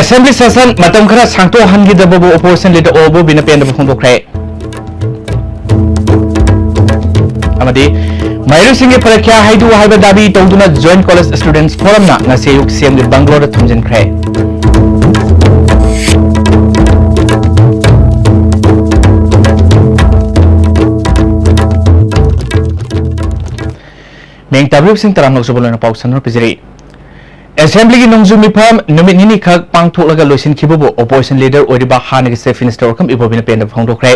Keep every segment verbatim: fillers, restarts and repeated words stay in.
Assembly session ꯃꯇꯝ ꯈꯔ ꯁꯥꯡꯗꯣꯛꯍꯟꯈꯤꯗꯕꯕꯨ opposition leader ꯑꯣ ꯕꯣꯕꯤꯅ ꯄꯦꯟꯗꯕ ꯐꯣꯡꯗꯣꯛꯈ꯭ꯔꯦ꯫ ꯑꯃꯗꯤ ꯃꯍꯩꯔꯣꯏꯁꯤꯡꯒꯤ ꯄꯔꯤꯈ꯭ꯌꯥ ꯍꯥꯏꯗꯨ ꯍꯥꯏꯕ ꯗꯥꯕꯤ ꯇꯧꯗꯨꯅ ꯖꯣꯏꯟꯠ ꯀꯣꯂꯦꯖ ꯁ꯭ꯇꯨꯗꯦꯟꯠꯁ ꯐꯣꯔꯝꯅ ꯉꯁꯤ ꯑꯌꯨꯛ ꯁꯤ ꯑꯦꯝꯒꯤ ꯕꯪꯒ꯭ꯂꯣꯗ ꯊꯣꯝꯖꯤꯟꯈ꯭ꯔꯦ꯫ ꯃꯤꯡ ꯇꯥꯕꯤꯔꯤꯕꯁꯤꯡ ꯇꯔꯥꯝꯅ ꯑꯣꯛꯆꯕ ꯂꯣꯏꯅ ꯄꯥꯎ ꯁꯟꯗꯣꯛꯅ ꯄꯤꯖꯔꯤ꯫ ꯑꯦꯁꯦꯝꯕ꯭ꯂꯤꯒꯤ ꯅꯣꯡꯖꯨ ꯃꯤꯐꯝ ꯅꯨꯃꯤꯠ ꯅꯤꯅꯤꯈꯛ ꯄꯥꯡꯊꯣꯛꯂꯒ ꯂꯣꯏꯁꯤꯟꯈꯤꯕꯕꯨ ꯑꯣꯄꯣꯖꯤꯁꯟ ꯂꯤꯗꯔ ꯑꯣꯏꯔꯤꯕ ꯍꯥꯟꯅꯒꯤ ꯆꯤꯐ ꯃꯤꯅꯤꯁꯇꯔ ꯑꯣꯔꯀꯝ ꯏꯕꯣꯕꯤꯅ ꯄꯦꯟꯗꯕ ꯐꯣꯡꯗꯣꯛꯈ꯭ꯔꯦ꯫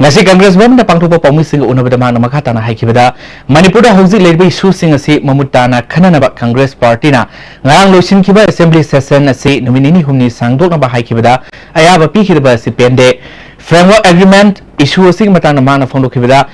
ꯉꯁꯤ ꯀꯪꯒ꯭ꯔꯦꯁ ꯚꯕꯟꯗ ꯄꯥꯡꯊꯣꯛꯄ ꯄꯥꯎꯃꯤꯁꯤꯡꯒ ꯎꯅꯕꯗ ꯃꯍꯥꯛꯅ ꯃꯈꯥ ꯇꯥꯅ ꯍꯥꯏꯈꯤꯕꯗ, ꯃꯅꯤꯄꯨꯔꯗ ꯍꯧꯖꯤꯛ ꯂꯩꯔꯤꯕ ꯏꯁꯨꯁꯤꯡ ꯑꯁꯤ ꯃꯃꯨꯠ ꯇꯥꯅ ꯈꯟꯅꯅꯕ ꯀꯪꯒ꯭ꯔꯦꯁ ꯄꯥꯔꯇꯤꯅ ꯉꯔꯥꯡ ꯂꯣꯏꯁꯤꯟꯈꯤꯕ ꯑꯦꯁꯦꯝꯕ꯭ꯂꯤ ꯁꯦꯁꯟ ꯑꯁꯤ ꯅꯨꯃꯤꯠ ꯅꯤꯅꯤ ꯍꯨꯝꯅꯤ ꯁꯥꯡꯗꯣꯛꯅꯕ ꯍꯥꯏꯈꯤꯕꯗ ꯑꯌꯥꯕ ꯄꯤꯈꯤꯗꯕ ꯑꯁꯤ ꯄꯦꯟꯗꯦ꯫ ꯐ꯭ꯔꯦꯝꯋꯥꯔꯛ ꯑꯦꯒ꯭ꯔꯤꯃꯦꯟꯠ ꯏꯁꯨ ꯑꯁꯤꯒꯤ ꯃꯇꯥꯡꯗ ꯃꯍꯥꯛꯅ ꯐꯣꯡꯗꯣꯛꯈꯤꯕꯗ,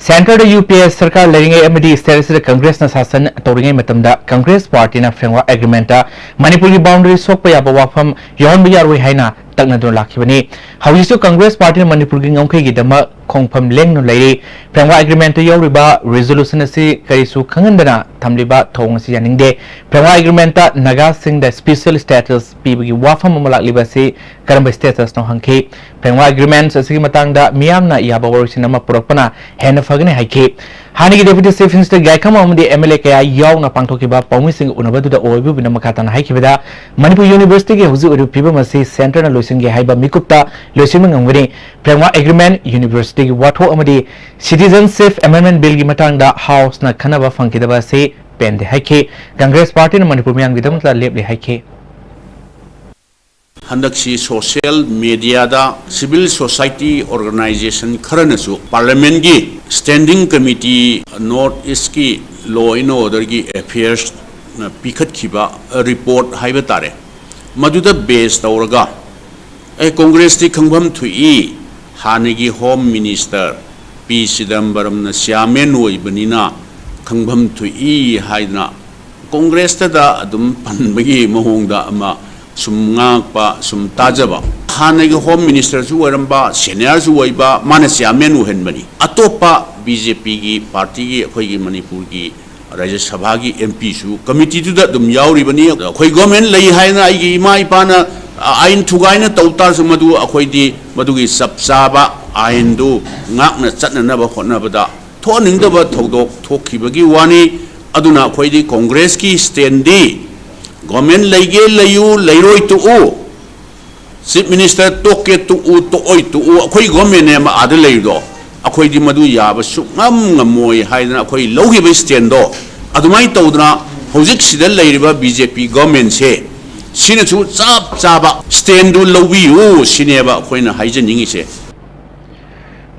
ꯁꯦꯟꯇꯔꯗ ꯌꯨ ꯄꯤ ꯑꯦ ꯁꯔꯀꯥꯔ ꯂꯩꯔꯤꯉꯩ ꯑꯃꯗꯤ ꯁ꯭ꯇꯦꯠ ꯑꯁꯤꯗ ꯀꯪꯒ꯭ꯔꯦꯁꯅ ꯁꯥꯁꯟ ꯇꯧꯔꯤꯉꯩ ꯃꯇꯝꯗ ꯀꯪꯒ꯭ꯔꯦꯁ ꯄꯥꯔꯇꯤꯅ ꯐ꯭ꯔꯦꯝꯋꯥꯔꯛ ꯑꯦꯒ꯭ꯔꯤꯃꯦꯟꯠꯇ ꯃꯅꯤꯄꯨꯔꯒꯤ ꯕꯥꯎꯟꯗꯔꯤ ꯁꯣꯛꯄ ꯌꯥꯕ ꯋꯥꯐꯝ ꯌꯥꯎꯍꯟꯕ ꯌꯥꯔꯣꯏ ꯍꯥꯏꯅ ꯇꯛꯅꯗꯨꯅ ꯂꯥꯛꯈꯤꯕꯅꯤ꯫ ꯍꯧꯖꯤꯛꯁꯨ ꯀꯪꯒ꯭ꯔꯦꯁ ꯄꯥꯔꯇꯤꯅ ꯃꯅꯤꯄꯨꯔꯒꯤ ꯉꯝꯈꯩꯒꯤꯗꯃꯛ ꯈꯣꯡꯐꯝ ꯂꯦꯡꯗꯨꯅ ꯂꯩꯔꯤ꯫ ꯐ꯭ꯔꯦꯝꯋꯥꯔꯛ ꯑꯦꯒ꯭ꯔꯤꯃꯦꯟꯠꯇ ꯌꯥꯎꯔꯤꯕ ꯔꯤꯖꯣꯂꯨꯁꯟ ꯑꯁꯤ ꯀꯔꯤꯁꯨ ꯈꯪꯍꯟꯗꯅ ꯊꯝꯂꯤꯕ ꯊꯧꯑꯣꯡ ꯑꯁꯤ ꯌꯥꯅꯤꯡꯗꯦ꯫ ꯐ꯭ꯔꯦꯝꯋꯥꯔꯛ ꯑꯦꯒ꯭ꯔꯤꯃꯦꯟꯠꯇ ꯅꯥꯒꯥꯁꯤꯡꯗ ꯁ꯭ꯄꯦꯁꯤꯌꯦꯜ ꯁ꯭ꯇꯦꯇꯁ ꯄꯤꯕꯒꯤ ꯋꯥꯐꯝ ꯑꯃ ꯂꯥꯛꯂꯤꯕ ꯑꯁꯤ ꯀꯔꯝꯕ ꯁ꯭ꯇꯦꯇꯁꯅꯣ ꯍꯪꯈꯤ꯫ ꯐ꯭ꯔꯦꯝꯋꯥꯔꯛ ꯑꯦꯒ꯭ꯔꯤꯃꯦꯟꯠ ꯑꯁꯤꯒꯤ ꯃꯇꯥꯡꯗ ꯃꯤꯌꯥꯝꯅ ꯌꯥꯕ ꯋꯥꯔꯣꯏꯁꯤꯟ ꯑꯃ ꯄꯨꯔꯛꯄꯅ ꯍꯦꯟꯅ ꯐꯒꯅꯤ ꯍꯥꯏꯈꯤ꯫ ꯍꯥꯟꯅꯒꯤ ꯗꯦꯄ꯭ꯌꯨꯇꯤ ꯆꯤꯐ ꯃꯤꯅꯤꯁꯇꯔ ꯒꯥꯏꯈꯥꯃ ꯑꯃꯗꯤ ꯑꯦꯝ ꯑꯦꯜ ꯑꯦ ꯀꯌꯥ ꯌꯥꯎꯅ ꯄꯥꯡꯊꯣꯛꯈꯤꯕ ꯄꯥꯎꯃꯤꯁꯤꯡꯒ ꯎꯅꯕꯗꯨꯗ ꯑꯣ ꯕꯣꯕꯤꯅ ꯃꯈꯥ ꯇꯥꯅ ꯍꯥꯏꯈꯤꯕꯗ, ꯃꯅꯤꯄꯨꯔ ꯌꯨꯅꯤꯚꯔꯁꯤꯇꯤꯒꯤ ꯍꯧꯖꯤꯛ ꯑꯣꯏꯔꯤꯕ ꯐꯤꯕꯝ ꯑꯁꯤ ꯁꯦꯟꯇꯔꯅ ꯂꯣꯏꯁꯤꯟꯒꯦ ꯍꯥꯏꯕ ꯃꯤꯀꯨꯞꯇ ꯂꯣꯏꯁꯤꯟꯕ ꯉꯝꯒꯅꯤ꯫ ꯐ꯭ꯔꯦꯝꯋꯥꯔꯛ ꯑꯦꯒ꯭ꯔꯤꯃꯦꯟꯠ, ꯌꯨꯅꯤꯚꯔꯁꯤꯇꯤꯒꯤ ꯋꯥꯊꯣꯛ ꯑꯃꯗꯤ ꯁꯤꯇꯤꯖꯟꯁꯤꯞ ꯑꯦꯃꯦꯟꯗꯃꯦꯟꯠ ꯕꯤꯜꯒꯤ ꯃꯇꯥꯡꯗ ꯍꯥꯎꯁꯅ ꯈꯟꯅꯕ ꯐꯪꯈꯤꯗꯕ ꯑꯁꯤ ꯄꯦꯟꯗꯦ ꯍꯥꯏꯈꯤ꯫ ꯀꯪꯒ꯭ꯔꯦꯁ ꯄꯥꯔꯇꯤꯅ ꯃꯅꯤꯄꯨꯔ ꯃꯤꯌꯥꯝꯒꯤꯗꯃꯛꯇ ꯂꯦꯞꯂꯤ ꯍꯥꯏꯈꯤ꯫ ꯍꯟꯗꯛꯁꯤ ꯁꯣꯁꯤꯌꯦꯜ ꯃꯦꯗꯤꯌꯥꯗ ꯁꯤꯚꯤꯜ ꯁꯣꯁꯥꯏꯇꯤ ꯑꯣꯔꯒꯅꯥꯏꯖꯦꯁꯟ ꯈꯔꯅꯁꯨ ꯄꯥꯔꯂꯤꯌꯥꯃꯦꯟꯠꯀꯤ ꯁ꯭ꯇꯦꯟꯗꯤꯡ ꯀꯃꯤꯇꯤ, ꯅꯣꯔꯠ ꯏꯁ꯭ꯠꯀꯤ ꯂꯣ ꯑꯦꯟ ꯑꯣꯔꯗꯔꯒꯤ ꯑꯦꯐꯤꯌꯔꯁꯅ ꯄꯤꯈꯠꯈꯤꯕ ꯔꯤꯄꯣꯔꯠ ꯍꯥꯏꯕ ꯇꯥꯔꯦ, ꯃꯗꯨꯗ ꯕꯦꯖ ꯇꯧꯔꯒ, ꯑꯦ, ꯀꯣꯡꯒ꯭ꯔꯦꯁꯇꯤ ꯈꯪꯐꯝ ꯊꯣꯛꯏ, ꯍꯥꯟꯅꯒꯤ ꯍꯣꯝ ꯃꯤꯅꯤꯁꯇꯔ ꯄꯤ ꯆꯤꯗꯝꯕꯔꯝꯅ ꯆꯤꯌꯥꯔꯃꯦꯟ ꯑꯣꯏꯕꯅꯤꯅ ꯈꯪꯐꯝ ꯊꯣꯛꯏ ꯍꯥꯏꯗꯅ ꯀꯣꯡꯒ꯭ꯔꯦꯁꯇꯗ ꯑꯗꯨꯝ ꯄꯟꯕꯒꯤ ꯃꯑꯣꯡꯗ ꯑꯃ ꯁꯨꯝ ꯉꯥꯡꯉꯛꯄ, ꯁꯨꯝ ꯇꯥꯖꯕ꯫ ꯍꯥꯟꯅꯒꯤ ꯍꯣꯝ ꯃꯤꯅꯤꯁꯇꯔꯁꯨ ꯑꯣꯏꯔꯝꯕ, ꯁꯦꯅꯤꯌꯔꯁꯨ ꯑꯣꯏꯕ, ꯃꯥꯅ ꯆꯤꯌꯥꯔꯃꯦꯟ ꯑꯣꯏꯍꯟꯕꯅꯤ꯫ ꯑꯇꯣꯞꯄ ꯕꯤ ꯖꯦ ꯄꯤꯒꯤ ꯄꯥꯔꯇꯤꯒꯤ, ꯑꯩꯈꯣꯏꯒꯤ ꯃꯅꯤꯄꯨꯔꯒꯤ ꯔꯥꯖ꯭ꯌ ꯁꯚꯥꯒꯤ ꯑꯦꯝ ꯄꯤꯁꯨ ꯀꯃꯤꯇꯤꯗꯨꯗ ꯑꯗꯨꯝ ꯌꯥꯎꯔꯤꯕꯅꯤ꯫ ꯑꯩꯈꯣꯏ ꯒꯣꯔꯃꯦꯟ ꯂꯩ ꯍꯥꯏꯅ ꯑꯩꯒꯤ ꯏꯃꯥ ꯏꯄꯥꯅ ꯑꯥꯏꯟ ꯊꯨꯒꯥꯏꯅ ꯇꯧ ꯇꯥꯔꯁꯨ, ꯃꯗꯨ ꯑꯩꯈꯣꯏꯗꯤ ꯃꯗꯨꯒꯤ ꯆꯞ ꯆꯥꯕ ꯑꯥꯏꯟꯗꯨ ꯉꯥꯛꯅ ꯆꯠꯅꯅꯕ ꯍꯣꯠꯅꯕꯗ ꯊꯣꯛꯍꯟꯅꯤꯡꯗꯕ ꯊꯧꯗꯣꯛ ꯊꯣꯛꯈꯤꯕꯒꯤ ꯋꯥꯅꯤ꯫ ꯑꯗꯨꯅ ꯑꯩꯈꯣꯏꯗꯤ ꯀꯣꯡꯒ꯭ꯔꯦꯁꯀꯤ ꯁ꯭ꯇꯦꯟꯗꯤ ꯒꯣꯔꯃꯦꯟ ꯂꯩꯒꯦ ꯂꯩꯌꯨ, ꯂꯩꯔꯣꯏ ꯇꯣꯛꯎ, ꯆꯤꯐ ꯃꯤꯅꯤꯁꯇꯔ ꯇꯣꯛꯀꯦ ꯇꯣꯛꯎ, ꯇꯣꯛꯑꯣꯏ ꯇꯣꯛꯎ, ꯑꯩꯈꯣꯏ ꯒꯣꯔꯃꯦꯟꯅꯦ ꯑꯃ ꯑꯥꯗ ꯂꯩꯔꯤꯗꯣ, ꯑꯩꯈꯣꯏꯗꯤ ꯃꯗꯨ ꯌꯥꯕ ꯁꯨꯡꯉꯝ ꯉꯝꯃꯣꯏ ꯍꯥꯏꯗꯅ ꯑꯩꯈꯣꯏ ꯂꯧꯈꯤꯕ ꯁ꯭ꯇꯦꯟꯗꯣ ꯑꯗꯨꯃꯥꯏꯅ ꯇꯧꯗꯅ ꯍꯧꯖꯤꯛꯁꯤꯗ ꯂꯩꯔꯤꯕ ꯕꯤ ꯖꯦ ꯄꯤ ꯒꯣꯔꯃꯦꯟꯁꯦ ꯁꯤꯅꯁꯨ ꯆꯞ ꯆꯥꯕ ꯁ꯭ꯇꯦꯟꯗꯨ ꯂꯧꯕꯤꯌꯨ ꯁꯤꯅꯦꯕ ꯑꯩꯈꯣꯏꯅ ꯍꯥꯏꯖꯅꯤꯡꯉꯤꯁꯦ꯫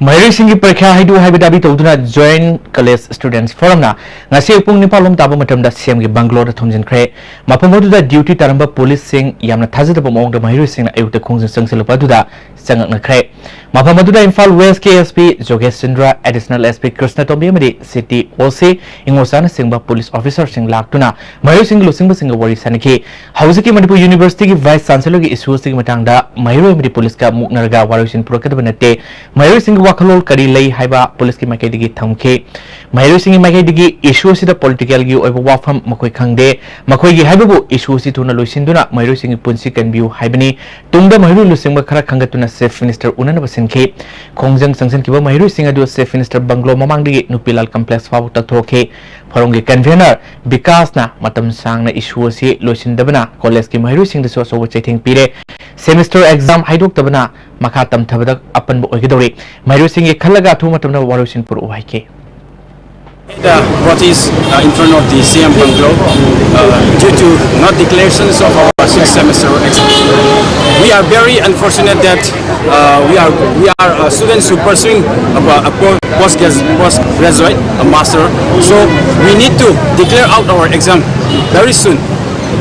ꯃꯍꯩꯔꯣꯏꯁꯤꯡꯒꯤ ꯄꯔꯤꯈ꯭ꯌꯥ ꯍꯥꯏꯗꯣꯛꯎ ꯍꯥꯏꯕ ꯗꯥꯕꯤ ꯇꯧꯗꯨꯅ Joint College Students Forum ꯅ ꯉꯁꯤ ꯑꯌꯨꯛ ꯄꯨꯡ ꯅꯤꯄꯥꯟ ꯂꯣꯝ ꯇꯥꯕ ꯃꯇꯝꯗ ꯁꯤ ꯑꯦꯝꯒꯤ ꯕꯪꯒ꯭ꯂꯣꯗ ꯊꯣꯝꯖꯤꯟꯈ꯭ꯔꯦ꯫ ꯃꯐꯝ ꯑꯗꯨꯗ ꯗ꯭ꯌꯨꯇꯤ ꯇꯥꯔꯝꯕ ꯄꯨꯂꯤꯁꯁꯤꯡ ꯌꯥꯝꯅ ꯊꯥꯖꯗꯕ ꯃꯑꯣꯡꯗ ꯃꯍꯩꯔꯣꯏꯁꯤꯡꯅ ꯑꯌꯨꯛꯇ ꯈꯣꯡꯖꯪ ꯆꯪꯁꯤꯜꯂꯛꯄ ꯑꯗꯨꯗ ꯆꯪꯉꯛꯅꯈ꯭ꯔꯦ꯫ ꯃꯐꯝ ꯑꯗꯨꯗ ꯏꯝꯐꯥꯜ ꯋꯦꯁꯀꯤ S P ꯖꯣꯒꯦꯁ Chandra, additional S P ꯀ꯭ꯔꯤꯁꯅꯇꯣꯝꯕꯤ ꯑꯃꯗꯤ ꯁꯤꯇꯤ ꯑꯣ ꯁꯤ ꯏꯉꯣꯆꯥꯅꯆꯤꯡꯕ ꯄꯨꯂꯤꯁ ꯑꯣꯐꯤꯁꯥꯔꯁꯤꯡ ꯂꯥꯛꯇꯨꯅ ꯃꯍꯩꯔꯣꯏꯁꯤꯡꯒꯤ ꯂꯨꯆꯤꯡꯕꯁꯤꯡꯒ ꯋꯥꯔꯤ ꯁꯥꯅꯈꯤ꯫ ꯍꯧꯖꯤꯛꯀꯤ ꯃꯅꯤꯄꯨꯔ ꯌꯨꯅꯤꯚꯔꯁꯤꯇꯤꯒꯤ ꯚꯥꯏꯁ ꯆꯥꯟꯁꯦꯂꯔꯒꯤ ꯏꯁꯨ ꯑꯁꯤꯒꯤ ꯃꯇꯥꯡꯗ ꯃꯍꯩꯔꯣꯏ ꯑꯃꯗꯤ ꯄꯨꯂꯤꯁꯀ ꯃꯨꯛꯅꯔꯒ ꯋꯥꯔꯣꯏꯁꯤꯟ ꯄꯨꯔꯛꯀꯗꯕ ꯅꯠꯇꯦ, ꯃꯍꯩꯔꯣꯏꯁꯤꯡꯒꯤ ꯋꯥꯈꯜꯂꯣꯟ ꯀꯔꯤ ꯂꯩ ꯍꯥꯏꯕ ꯄꯨꯂꯤꯁꯀꯤ ꯃꯥꯏꯀꯩꯗꯒꯤ ꯊꯝꯈꯤ꯫ ꯃꯍꯩꯔꯣꯏꯁꯤꯡꯒꯤ ꯃꯥꯏꯀꯩꯗꯒꯤ ꯏꯁꯨ ꯑꯁꯤꯗ ꯄꯣꯂꯤꯇꯤꯀꯦꯜꯒꯤ ꯑꯣꯏꯕ ꯋꯥꯐꯝ ꯃꯈꯣꯏ ꯈꯪꯗꯦ, ꯃꯈꯣꯏꯒꯤ ꯍꯥꯏꯕꯕꯨ ꯏꯁꯨ ꯑꯁꯤ ꯊꯨꯅ ꯂꯣꯏꯁꯤꯟꯗꯨꯅ ꯃꯍꯩꯔꯣꯏꯁꯤꯡꯒꯤ ꯄꯨꯟꯁꯤ ꯀꯟꯕꯤꯌꯨ ꯍꯥꯏꯕꯅꯤ꯫ ꯇꯨꯡꯗ ꯃꯍꯩꯔꯣꯏ ꯂꯨꯆꯤꯡꯕ ꯈꯔ ꯈꯟꯒꯠꯇꯨꯅ ꯆꯤꯐ ꯃꯤꯅꯤꯁꯇꯔ ꯎꯅꯅꯕ ꯁꯤꯟꯈꯤ꯫ ꯈꯣꯡꯖꯪ ꯆꯪꯁꯤꯟꯈꯤꯕ ꯃꯍꯩꯔꯣꯏꯁꯤꯡ ꯑꯗꯨ ꯆꯤꯐ ꯃꯤꯅꯤꯁꯇꯔ ꯕꯪꯒ꯭ꯂꯣ ꯃꯃꯥꯡꯗꯒꯤ ꯅꯨꯄꯤꯂꯥꯜ ꯀꯝꯄ꯭ꯂꯦꯛꯁ ꯐꯥꯎꯕ ꯇꯛꯊꯣꯛꯈꯤ꯫ ꯐꯣꯔꯝꯒꯤ ꯀꯟꯚꯦꯅꯔ ꯕꯤꯀꯥꯁꯅ ꯃꯇꯝ ꯁꯥꯡꯅ ꯏꯁꯨ ꯑꯁꯤ ꯂꯣꯏꯁꯤꯟꯗꯕꯅ ꯀꯣꯂꯦꯖꯀꯤ ꯃꯍꯩꯔꯣꯏꯁꯤꯡꯗꯁꯨ ꯑꯆꯧꯕ ꯆꯩꯊꯦꯡ ꯄꯤꯔꯦ꯫ ꯁꯦꯃꯤꯁꯇꯔ ꯑꯦꯛꯖꯥꯝ ꯍꯥꯏꯗꯣꯛꯇꯕꯅ ꯃꯈꯥ ꯇꯝꯊꯕꯗ ꯑꯄꯟꯕ ꯑꯣꯏꯒꯗꯧꯔꯤ꯫ ꯃꯍꯩꯔꯣꯏꯁꯤꯡꯒꯤ ꯈꯜꯂꯒ ꯑꯊꯨꯕ ꯃꯇꯝꯗ ꯋꯥꯔꯣꯏꯁꯤꯟ ꯄꯨꯔꯛꯎ ꯍꯥꯏꯈꯤ꯫ The protest uh, in front of the C M bungalow uh, due to not declarations of our sixth semester exam. We are very unfortunate that uh, we are we are uh, students who pursuing a, a post postgraduate, a master. So we need to declare out our exam very soon.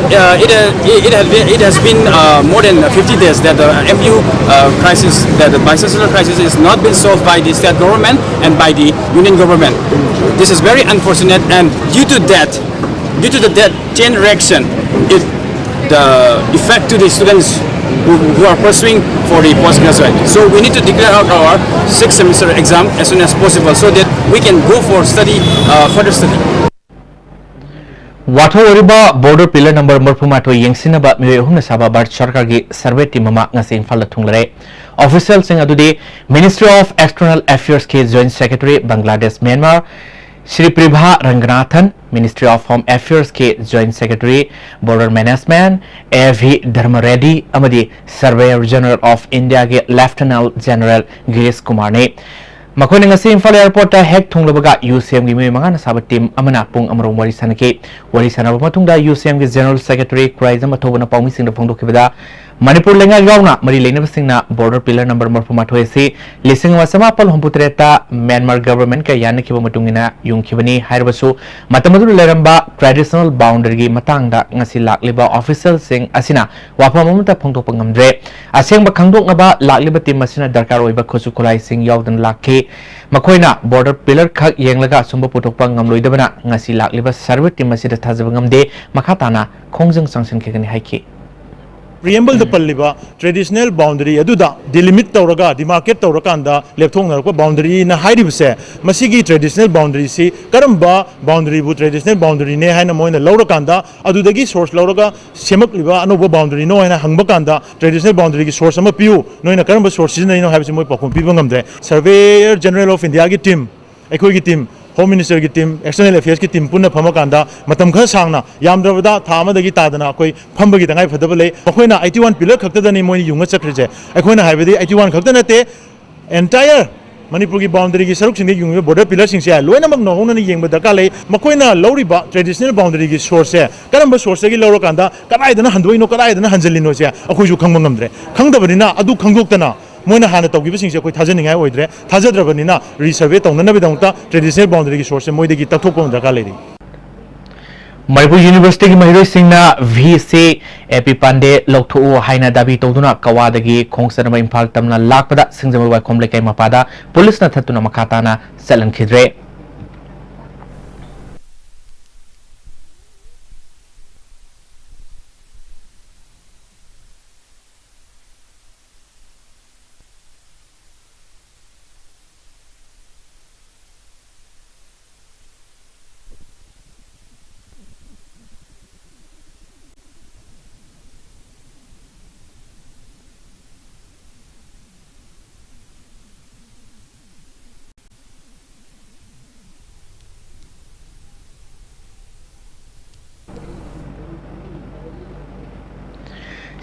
Uh, it, uh, it, it, has been, it has been uh, more than fifty days that the M U uh, crisis, that the bicentennial crisis is not been solved by the state government and by the union government. This is very unfortunate, and due to that, due to the that chain reaction, it the effect to the students who, who are pursuing for the postgraduate. So we need to declare out our sixth semester exam as soon as possible so that we can go for study, uh, further study. ꯋꯥꯊꯣꯛ ꯑꯣꯏꯔꯤꯕ border pillar number ꯃꯔꯤꯐꯨ ꯃꯥꯊꯣꯏ ꯌꯦꯡꯁꯤꯟꯅꯕ ꯃꯤꯑꯣꯏ ꯑꯍꯨꯝꯅ ꯁꯥꯕ ꯚꯥꯔꯠ ꯁꯔꯀꯥꯔꯒꯤ survey team ꯑꯃ ꯉꯁꯤ ꯏꯝꯐꯥꯜꯗ ꯊꯨꯡꯂꯔꯦ꯫ Officialꯁꯤꯡ ꯑꯗꯨꯗꯤ Ministry of External Affairsꯀꯤ Joint Secretary Bangladesh Myanmar, Shri Priya Ranganathan, Ministry of Home Affairsꯀꯤ Joint Secretary Border Management, A V Dharma Reddy, ꯑꯃꯗꯤ Surveyor General of Indiaꯒꯤ Lieutenant General ꯒꯤꯔꯤꯁ ꯀꯨꯃꯥꯔꯅꯤ꯫ ꯃꯈꯣꯏꯅ ꯉꯁꯤ ꯏꯝꯐꯥꯜ airportꯇ ꯍꯦꯛ ꯊꯨꯡꯂꯕꯒ ꯌꯨ ꯁꯤ ꯑꯦꯝꯒꯤ ꯃꯤꯑꯣꯏ ꯃꯉꯥꯅ ꯁꯥꯕ team ꯑꯃꯅ ꯄꯨꯡ ꯑꯃꯔꯣꯝ ꯋꯥꯔꯤ ꯁꯥꯟꯅꯈꯤ꯫ ꯋꯥꯔꯤ ꯁꯥꯟꯅꯕ ꯃꯇꯨꯡꯗ ꯌꯨ ꯁꯤ ꯑꯦꯝꯒꯤ General Secretary ꯈꯨꯔꯥꯏꯖꯝ ꯑꯊꯧꯕꯅ ꯄꯥꯎꯃꯤꯁꯤꯡꯗ ꯐꯣꯡꯗꯣꯛꯈꯤꯕꯗ, ꯃꯅꯤꯄꯨꯔ ꯂꯩꯉꯥꯛ ꯌꯥꯎꯅ ꯃꯔꯤ ꯂꯩꯅꯕꯁꯤꯡꯅ border pillar number ꯃꯔꯤꯐꯨ ꯃꯥꯊꯣꯏ ꯑꯁꯤ ꯂꯤꯁꯤꯡ ꯑꯃ ꯆꯃꯥꯄꯜ ꯍꯨꯝꯐꯨ ꯇꯔꯦꯠꯇ Myanmar governmentꯀ ꯌꯥꯅꯈꯤꯕ ꯃꯇꯨꯡ ꯏꯟꯅ ꯌꯨꯡꯈꯤꯕꯅꯤ ꯍꯥꯏꯔꯕꯁꯨ, ꯃꯇꯝ ꯑꯗꯨꯗ ꯂꯩꯔꯝꯕ traditional boundaryꯒꯤ ꯃꯇꯥꯡꯗ ꯉꯁꯤ ꯂꯥꯛꯂꯤꯕ officialꯁꯤꯡ ꯑꯁꯤꯅ ꯋꯥꯐꯝ ꯑꯃꯠꯇ ꯐꯣꯡꯗꯣꯛꯄ ꯉꯝꯗ꯭ꯔꯦ꯫ ꯑꯁꯦꯡꯕ ꯈꯪꯗꯣꯛꯅꯕ ꯂꯥꯛꯂꯤꯕ team ꯑꯁꯤꯅ ꯗꯔꯀꯥꯔ ꯑꯣꯏꯕ ꯈꯨꯠꯁꯨ ꯈꯨꯠꯂꯥꯏꯁꯤꯡ ꯌꯥꯎꯗꯅ ꯂꯥꯛꯈꯤ꯫ ꯃꯈꯣꯏꯅ border pillar ꯈꯛ ꯌꯦꯡꯂꯒ ꯑꯁꯨꯝꯕ ꯄꯨꯊꯣꯛꯄ ꯉꯝꯂꯣꯏꯗꯕꯅ ꯉꯁꯤ ꯂꯥꯛꯂꯤꯕ survey team ꯑꯁꯤꯗ ꯊꯥꯖꯕ ꯉꯝꯗꯦ꯫ ꯃꯈꯥ ꯇꯥꯅ ꯈꯣꯡꯖꯪ ꯆꯪꯁꯤꯟꯈꯤꯒꯅꯤ ꯍꯥꯏꯈꯤ꯫ Preambleꯗ ꯄꯜꯂꯤꯕ traditional boundary ꯑꯗꯨꯗ delimit ꯇꯧꯔꯒ, demarcate ꯇꯧꯔꯀꯥꯟꯗ ꯂꯦꯞꯊꯣꯛꯅꯔꯛꯄ boundaryꯅ ꯍꯥꯏꯔꯤꯕꯁꯦ, ꯃꯁꯤꯒꯤ traditional boundaryꯁꯤ ꯀꯔꯝꯕ boundaryꯕꯨ traditional boundaryꯅꯦ ꯍꯥꯏꯅ ꯃꯣꯏꯅ ꯂꯧꯔꯀꯥꯟꯗ, ꯑꯗꯨꯗꯒꯤ source ꯂꯧꯔꯒ ꯁꯦꯝꯃꯛꯂꯤꯕ ꯑꯅꯧꯕ boundaryꯅꯣ ꯍꯥꯏꯅ ꯍꯪꯕ ꯀꯥꯟꯗ, traditional boundaryꯒꯤ source ꯑꯃ ꯄꯤꯌꯨ, ꯅꯣꯏꯅ ꯀꯔꯝꯕ source ꯁꯤꯖꯤꯟꯅꯔꯤꯅꯣ ꯍꯥꯏꯕꯁꯤ ꯃꯣꯏ ꯄꯥꯎꯈꯨꯝ ꯄꯤꯕ ꯉꯝꯗ꯭ꯔꯦ꯫ Surveyor General of Indiaꯒꯤ team, ꯑꯩꯈꯣꯏꯒꯤ team, Home Ministerꯒꯤ team, External Affairsꯀꯤ team ꯄꯨꯟꯅ ꯐꯝꯃꯀꯥꯟꯗ ꯃꯇꯝ ꯈꯔ ꯁꯥꯡꯅ, ꯌꯥꯝꯗ꯭ꯔꯕꯗ ꯊꯥ ꯑꯃꯗꯒꯤ ꯇꯥꯗꯅ ꯑꯩꯈꯣꯏ ꯐꯝꯕꯒꯤ ꯇꯉꯥꯏ ꯐꯗꯕ ꯂꯩ꯫ ꯃꯈꯣꯏꯅ eighty one pillar ꯈꯛꯇꯗꯅꯤ ꯃꯣꯏꯅ ꯌꯨꯡꯉ ꯆꯠꯈ꯭ꯔꯤꯁꯦ꯫ ꯑꯩꯈꯣꯏꯅ ꯍꯥꯏꯕꯗꯤ eighty one ꯈꯛꯇ ꯅꯠꯇꯦ, entire ꯃꯅꯤꯄꯨꯔꯒꯤ boundaryꯒꯤ ꯁꯔꯨꯛꯁꯤꯡꯗ ꯌꯨꯡꯉꯤꯕ border pillarꯁꯤꯡꯁꯦ ꯂꯣꯏꯅꯃꯛ ꯅꯧꯍꯧꯅꯅ ꯌꯦꯡꯕ ꯗꯔꯀꯥꯔ ꯂꯩ꯫ ꯃꯈꯣꯏꯅ ꯂꯧꯔꯤꯕ traditional boundaryꯒꯤ sourceꯁꯦ ꯀꯔꯝꯕ sourceꯇꯒꯤ ꯂꯧꯔꯀꯥꯟꯗ ꯀꯗꯥꯏꯗꯅ ꯍꯟꯗꯣꯛꯏꯅꯣ, ꯀꯗꯥꯏꯗꯅ ꯍꯟꯖꯤꯜꯂꯤꯅꯣꯁꯦ ꯑꯩꯈꯣꯏꯁꯨ ꯈꯪꯕ ꯉꯝꯗ꯭ꯔꯦ꯫ ꯈꯪꯗꯕꯅꯤꯅ, ꯑꯗꯨ ꯈꯪꯗꯣꯛꯇꯅ ꯃꯣꯏꯅ ꯍꯥꯟꯅ ꯇꯧꯈꯤꯕꯁꯤꯡꯁꯦ ꯑꯩꯈꯣꯏ ꯊꯥꯖꯅꯤꯡꯉꯥꯏ ꯑꯣꯏꯗ꯭ꯔꯦ꯫ ꯊꯥꯖꯗ꯭ꯔꯕꯅꯤꯅ resurvey ꯇꯧꯅꯅꯕꯒꯤꯗꯃꯛꯇ traditional boundaryꯒꯤ sourceꯁꯦ ꯃꯣꯏꯗꯒꯤ ꯇꯛꯊꯣꯛꯄ ꯑꯃ ꯗꯔꯀꯥꯔ ꯂꯩꯔꯤ꯫ ꯃꯅꯤꯄꯨꯔ Universityꯒꯤ ꯃꯍꯩꯔꯣꯏꯁꯤꯡꯅ ꯚꯤ ꯁꯤ ꯑꯦ ꯄꯤ ꯄꯥꯟꯗꯦ ꯂꯧꯊꯣꯛꯎ ꯍꯥꯏꯅ ꯗꯥꯕꯤ ꯇꯧꯗꯨꯅ ꯀꯋꯥꯗꯒꯤ ꯈꯣꯡ ꯆꯠꯅꯕ ꯏꯝꯐꯥꯜ ꯇꯝꯅ ꯂꯥꯛꯄꯗ ꯁꯤꯡꯖꯃꯩ ꯋꯥꯏꯈꯣꯝ ꯂꯩꯀꯥꯏ ꯃꯄꯥꯗ ꯄꯨꯂꯤꯁꯅ ꯊꯠꯇꯨꯅ ꯃꯈꯥ ꯇꯥꯅ ꯆꯠꯍꯟꯈꯤꯗ꯭ꯔꯦ꯫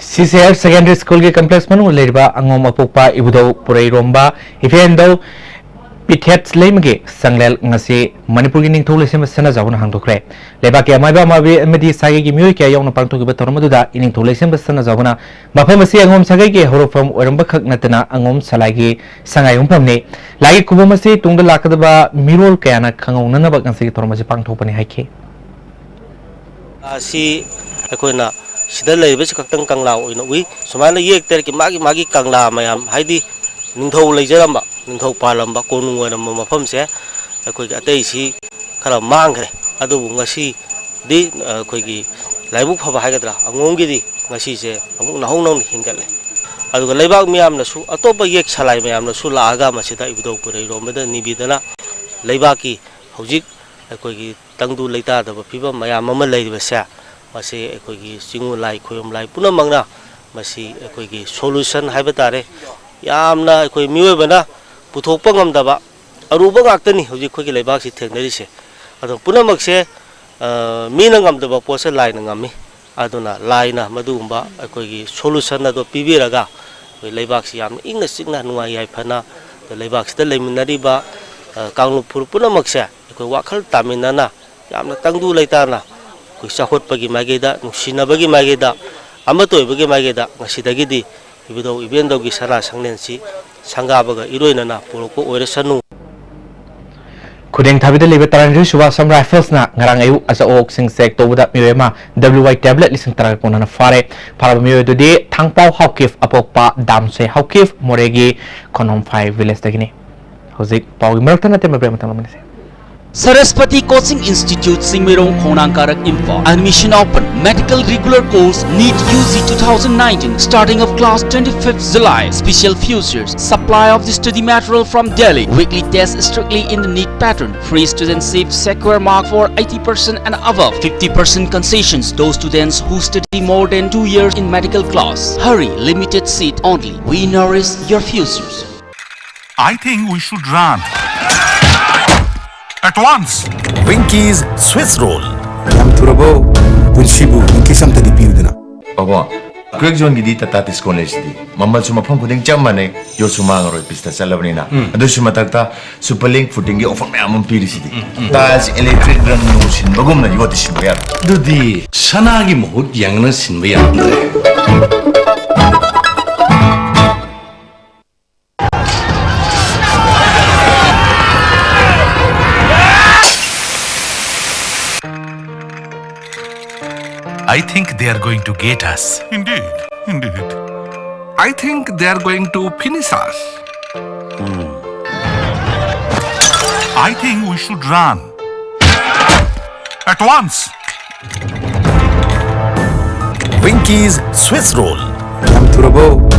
ꯁꯤꯁꯤ ꯍꯥꯌꯔ ꯁꯦꯀꯦꯟꯗꯔꯤ ꯁ꯭ꯀꯨꯜꯒꯤ ꯀꯝꯄ꯭ꯂꯦꯛꯁ ꯃꯅꯨꯡꯗ ꯂꯩꯔꯤꯕ ꯑꯉꯣꯝ ꯑꯄꯣꯛꯄ ꯏꯕꯨꯙꯧ ꯄꯨꯔꯩꯔꯣꯝꯕ ꯏꯕꯦꯟꯗꯧ ꯄꯤꯊꯦꯠꯁ ꯂꯩꯃꯒꯤ ꯆꯪꯂꯦꯜ ꯉꯁꯤ ꯃꯅꯤꯄꯨꯔꯒꯤ ꯅꯤꯡꯊꯧ ꯂꯩꯁꯦꯝꯕ ꯁꯅꯥꯖꯥꯎꯕꯅ ꯍꯥꯡꯗꯣꯛꯈ꯭ꯔꯦ꯫ ꯂꯩꯕꯥꯛꯀꯤ ꯑꯃꯥꯏꯕ ꯑꯃꯥꯏꯕꯤ ꯑꯃꯗꯤ ꯁꯥꯒꯩꯒꯤ ꯃꯤꯑꯣꯏ ꯀꯌꯥ ꯌꯥꯎꯅ ꯄꯥꯡꯊꯣꯛꯈꯤꯕ ꯊꯧꯔꯝ ꯑꯗꯨꯗ ꯏꯅꯤꯡꯊꯧ ꯂꯩꯁꯦꯝꯕ ꯁꯅꯥꯖꯥꯎꯕꯅ ꯃꯐꯝ ꯑꯁꯤ ꯑꯉꯣꯝ ꯁꯥꯒꯩꯒꯤ ꯍꯧꯔꯛꯐꯝ ꯑꯣꯏꯔꯝꯕ ꯈꯛ ꯅꯠꯇꯅ ꯑꯉꯣꯝ ꯁꯂꯥꯏꯒꯤ ꯁꯉꯥꯏ ꯌꯨꯝꯐꯝꯅꯤ꯫ ꯂꯥꯏꯒꯤ ꯈꯨꯕꯝ ꯑꯁꯤ ꯇꯨꯡꯗ ꯂꯥꯛꯀꯗꯕ ꯃꯤꯔꯣꯜ ꯀꯌꯥꯅ ꯈꯪꯍꯧꯅꯅꯕ ꯉꯁꯤꯒꯤ ꯊꯧꯔꯝ ꯑꯁꯤ ꯄꯥꯡꯊꯣꯛꯄꯅꯤ ꯍꯥꯏꯈꯤ꯫ ꯑꯁꯤ ꯑꯩꯈꯣꯏꯅ ꯁꯤꯗ ꯂꯩꯔꯤꯕꯁꯤ ꯈꯛꯇꯪ ꯀꯪꯂꯥ ꯑꯣꯏꯅ ꯎꯏ꯫ ꯁꯨꯃꯥꯏꯅ ꯌꯦꯛ ꯇꯔꯦꯠꯀꯤ ꯃꯥꯒꯤ ꯃꯥꯒꯤ ꯀꯪꯂꯥ ꯃꯌꯥꯝ, ꯍꯥꯏꯗꯤ ꯅꯤꯡꯊꯧ ꯂꯩꯖꯔꯝꯕ, ꯅꯤꯡꯊꯧ ꯄꯥꯜꯂꯝꯕ, ꯀꯣꯅꯨꯡ ꯑꯣꯏꯔꯝꯕ ꯃꯐꯝꯁꯦ ꯑꯩꯈꯣꯏꯒꯤ ꯑꯇꯩꯁꯤ ꯈꯔ ꯃꯥꯡꯈ꯭ꯔꯦ꯫ ꯑꯗꯨꯕꯨ ꯉꯁꯤꯗꯤ ꯑꯩꯈꯣꯏꯒꯤ ꯂꯥꯏꯕꯛ ꯐꯕ ꯍꯥꯏꯒꯗ꯭ꯔꯥ, ꯑꯉꯣꯝꯒꯤꯗꯤ ꯉꯁꯤꯁꯦ ꯑꯃꯨꯛ ꯅꯧꯍꯧ ꯅꯧꯅ ꯍꯤꯡꯒꯠꯂꯦ꯫ ꯑꯗꯨꯒ ꯂꯩꯕꯥꯛ ꯃꯤꯌꯥꯝꯅꯁꯨ, ꯑꯇꯣꯞꯄ ꯌꯦꯛ ꯁꯂꯥꯏ ꯃꯌꯥꯝꯅꯁꯨ ꯂꯥꯛꯑꯒ ꯃꯁꯤꯗ ꯏꯕꯨꯙꯧ ꯄꯨꯔꯩꯔꯣꯝꯕꯗ ꯅꯤꯕꯤꯗꯅ ꯂꯩꯕꯥꯛꯀꯤ ꯍꯧꯖꯤꯛ ꯑꯩꯈꯣꯏꯒꯤ ꯇꯪꯗꯨ ꯂꯩꯇꯥꯗꯕ ꯐꯤꯕꯝ ꯃꯌꯥꯝ ꯑꯃ ꯂꯩꯔꯤꯕꯁꯦ, ꯃꯁꯤ ꯑꯩꯈꯣꯏꯒꯤ ꯆꯤꯡꯉꯨ ꯂꯥꯏ ꯈꯣꯏꯔꯨꯝ ꯂꯥꯏ ꯄꯨꯝꯅꯃꯛꯅ ꯃꯁꯤ ꯑꯩꯈꯣꯏꯒꯤ ꯁꯣꯂꯨꯁꯟ ꯍꯥꯏꯕ ꯇꯥꯔꯦ, ꯌꯥꯝꯅ ꯑꯩꯈꯣꯏ ꯃꯤꯑꯣꯏꯕꯅ ꯄꯨꯊꯣꯛꯄ ꯉꯝꯗꯕ ꯑꯔꯨꯕ ꯉꯥꯛꯇꯅꯤ ꯍꯧꯖꯤꯛ ꯑꯩꯈꯣꯏꯒꯤ ꯂꯩꯕꯥꯛꯁꯤ ꯊꯦꯡꯅꯔꯤꯁꯦ꯫ ꯑꯗꯣ ꯄꯨꯝꯅꯃꯛꯁꯦ, ꯑ, ꯃꯤꯅ ꯉꯝꯗꯕ ꯄꯣꯠꯁꯦ ꯂꯥꯏꯅ ꯉꯝꯃꯤ꯫ ꯑꯗꯨꯅ ꯂꯥꯏꯅ ꯃꯗꯨꯒꯨꯝꯕ ꯑꯩꯈꯣꯏꯒꯤ ꯁꯣꯂꯨꯁꯟ ꯑꯗꯣ ꯄꯤꯕꯤꯔꯒ ꯑꯩꯈꯣꯏ ꯂꯩꯕꯥꯛꯁꯤ ꯌꯥꯝꯅ ꯏꯪꯅ ꯆꯤꯛꯅ ꯅꯨꯡꯉꯥꯏ ꯌꯥꯏꯐꯅ ꯂꯩꯕꯥꯛꯁꯤꯗ ꯂꯩꯃꯤꯟꯅꯔꯤꯕ, ꯑ, ꯀꯥꯡꯂꯨꯞ ꯐꯨꯔꯨꯞ ꯄꯨꯝꯅꯃꯛꯁꯦ ꯑꯩꯈꯣꯏ ꯋꯥꯈꯜ ꯇꯥꯃꯤꯟꯅꯅ ꯌꯥꯝꯅ ꯇꯪꯗꯨ ꯂꯩꯇꯥꯅ ꯑꯩꯈꯣꯏ ꯆꯥꯎꯈꯠꯄꯒꯤ ꯃꯥꯏꯀꯩꯗ, ꯅꯨꯡꯁꯤꯅꯕꯒꯤ ꯃꯥꯏꯀꯩꯗ, ꯑꯃꯠꯇ ꯑꯣꯏꯕꯒꯤ ꯃꯥꯏꯀꯩꯗ ꯉꯁꯤꯗꯒꯤꯗꯤ ꯏꯕꯨꯙꯧ ꯏꯕꯦꯟꯗꯧꯒꯤ ꯁꯅꯥ ꯁꯪꯂꯦꯟꯁꯤ ꯁꯪꯒꯥꯕꯒ ꯏꯔꯣꯏꯅꯅ ꯄꯨꯔꯛꯄ ꯑꯣꯏꯔꯁꯅꯨ꯫ ꯈꯨꯗꯦꯡ ꯊꯥꯕꯤꯗ ꯂꯩꯕ ꯇꯔꯥꯅꯤꯊꯣꯏ ꯁꯨꯕ ꯑꯁꯥꯝ ꯔꯥꯏꯐꯜꯁꯅ ꯉꯔꯥꯡ ꯑꯌꯨꯛ ꯑꯆꯧ ꯑꯋꯣꯛꯁꯤꯡ ꯆꯦꯛ ꯇꯧꯕꯗ ꯃꯤꯑꯣꯏ ꯑꯃ W Y tablet ꯂꯤꯁꯤꯡ ꯇꯔꯥꯒ ꯀꯣꯟꯅꯅ ꯐꯥꯔꯦ꯫ ꯐꯥꯔꯕ ꯃꯤꯑꯣꯏ ꯑꯗꯨꯗꯤ ꯊꯥꯡꯄꯥꯎ ꯍꯥꯎꯀꯤꯞ ꯑꯄꯣꯛꯄ ꯗꯥꯝꯁꯦ ꯍꯥꯎꯀꯤꯞ, ꯃꯣꯔꯦꯒꯤ ꯈꯣꯅꯣꯝꯐꯥꯏ ꯚꯤꯂꯦꯖꯇꯒꯤꯅꯤ꯫ ꯍꯧꯖꯤꯛ ꯄꯥꯎꯒꯤ ꯃꯔꯛꯇ ꯅꯠꯇꯦ, ꯃꯕ꯭ꯔꯦ ꯃꯇꯥꯡ ꯂꯧꯃꯤꯟꯅꯁꯤ꯫ Saraswati Coaching Institute, Singmeirong, Khongnang Karak, Imphal. Admission open. Medical regular course, NEET U G two thousand nineteen. Starting of class twenty-fifth July. Special features, supply of the study material from Delhi. Weekly test strictly in the NEET pattern. Free student seat, secure mark for eighty percent and above. Fifty percent concessions, those students who study more than two years in medical class. Hurry, limited seat only. We nourish your futures. I think we should run. At once. Winky's Swiss Roll. ꯌꯥꯝ ꯊꯨꯔꯕꯣ? ꯄꯨꯟꯁꯤꯕꯨ ꯋꯤꯡꯀꯤꯁ ꯑꯝꯇꯗꯤ ꯄꯤꯌꯨꯗꯅ꯫ ꯄꯥꯕꯣ, ꯀ꯭ꯔꯦꯛ ꯖꯣꯟꯒꯤꯗꯤ Tata discount ꯂꯩꯁꯤꯗꯤ꯫ ꯃꯃꯜꯁꯨ ꯃꯐꯝ ꯈꯨꯗꯤꯡ ꯆꯞ ꯃꯥꯟꯅꯩ, ꯌꯣꯠꯁꯨ ꯃꯥꯡꯉꯔꯣꯏ, ꯄꯤꯁꯇ ꯆꯠꯂꯕꯅꯤꯅ꯫ ꯑꯗꯨꯁꯨ ꯃꯊꯛꯇ super link ꯐꯨꯇꯤꯡꯒꯤ offer ꯃꯌꯥꯝ ꯑꯃ ꯄꯤꯔꯤꯁꯤꯗꯤ꯫ ꯇꯥꯏꯜꯁ, ꯏꯂꯦꯛꯇ꯭ꯔꯤꯛ, ꯔꯪ ꯅꯨꯡ ꯁꯤꯟꯕꯒꯨꯝꯅ ꯌꯣꯠꯇꯤ ꯁꯤꯟꯕ ꯌꯥꯔꯣꯏ꯫ ꯑꯗꯨꯗꯤ ꯁꯅꯥꯒꯤ ꯃꯍꯨꯠ ꯌꯥꯡꯅ ꯁꯤꯟꯕ ꯌꯥꯔꯝꯗ꯭ꯔꯦ꯫ I think they are going to get us. Indeed, indeed. I think they are going to finish us. I think we should run. At once. Winky's Swiss Roll. ꯌꯥꯝ ꯊꯨꯔꯕꯣ?